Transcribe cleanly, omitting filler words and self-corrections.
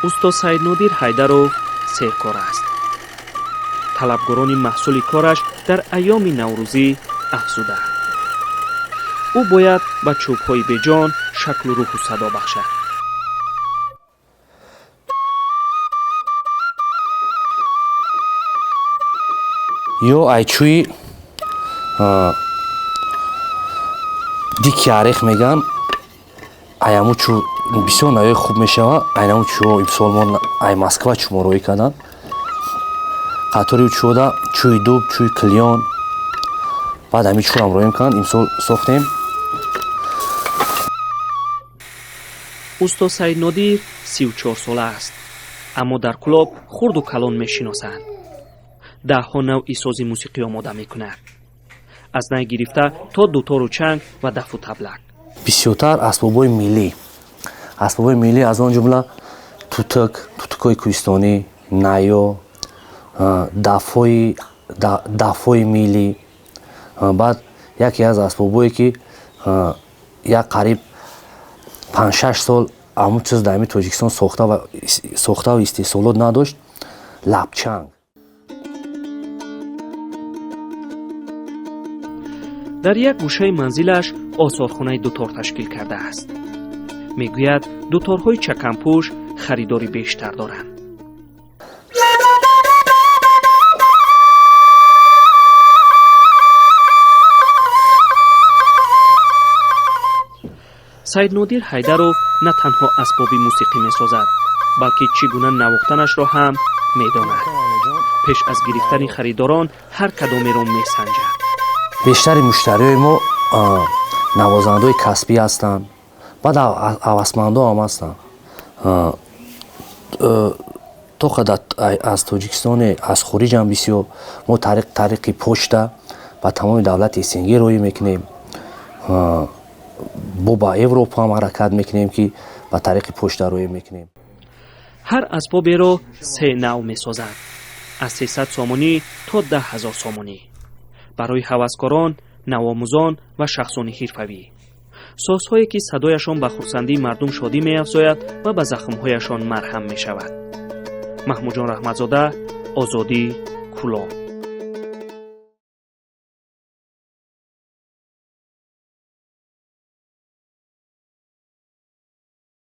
Устод Саиднодир Ҳайдаров серкор аст. Талабгорони маҳсули кораш дар айёми наврӯзӣ афзудаанд. Ӯ бояд ба чӯбҳои беҷон шаклу рӯҳу садо бахшад. Ё айчӯи дикий орех меган, аяму чӯ бисёр навъи хуб мешава. Айнаму чӯ имсол мо ай Москва чӯмо роҳӣ кардан. Қатори чӯда чӯи дуб, чӯи клён, баъд ҳамин чӯрам роҳем карданд, имсол сохтем. Устод Саиднодир 34 сола аст, аммо дар Кӯлоб хурду калон мешиносанд. Даҳҳо навъи сози мусиқӣ омода мекунад, аз най гирифта то дутору чанг ва дафу таблак. Бисёртар асбобҳои миллӣ, асбобҳои миллӣ, аз он ҷумла тутук, тутукҳои кӯҳистонӣ, найё, дафҳои миллӣ. Баъд яке аз асбобҳое, ки як қариб 5-6 сол ҳамун чиз дар ҳамин Тоҷикистон сохтаву истеҳсолот надошт, лабчанг. Дар як гӯшаи манзилаш осорхонаи дутор ташкил кардааст. Мегӯяд, дуторҳои чакампӯш харидори бештар доранд. Саиднодир Ҳайдаров на танҳо асбоби мусиқӣ месозад, балки чӣ гуна навохтанашро ҳам медонад. Пеш аз гирифтани харидорон ҳар кадомеро месанҷад. Бештари муштариҳои мо навозандаҳои касбӣ ҳастанд, баъд ҳавасмандо ҳам ҳастанд. То қадар аз Тоҷикистоне, аз хориҷам бисёр. Мо тариқи почта ба тамоми давлати СНГ роҳӣ мекунем, бо ба Европа ҳам ҳаракат мекунем, ки ба тариқи почта роҳӣ мекунем. Ҳар асбоберо се навъ месозад, аз 300 сомонӣ то 10 000 сомонӣ, барои ҳаваскорон, навомӯзон ва шахсони ҳирфавӣ. Созҳое, ки садояшон ба хурсандии мардум шодӣ меафзояд ва ба захмҳояшон марҳам мешавад. Маҳмудҷон Раҳматзода, Озодӣ, Кӯлоб.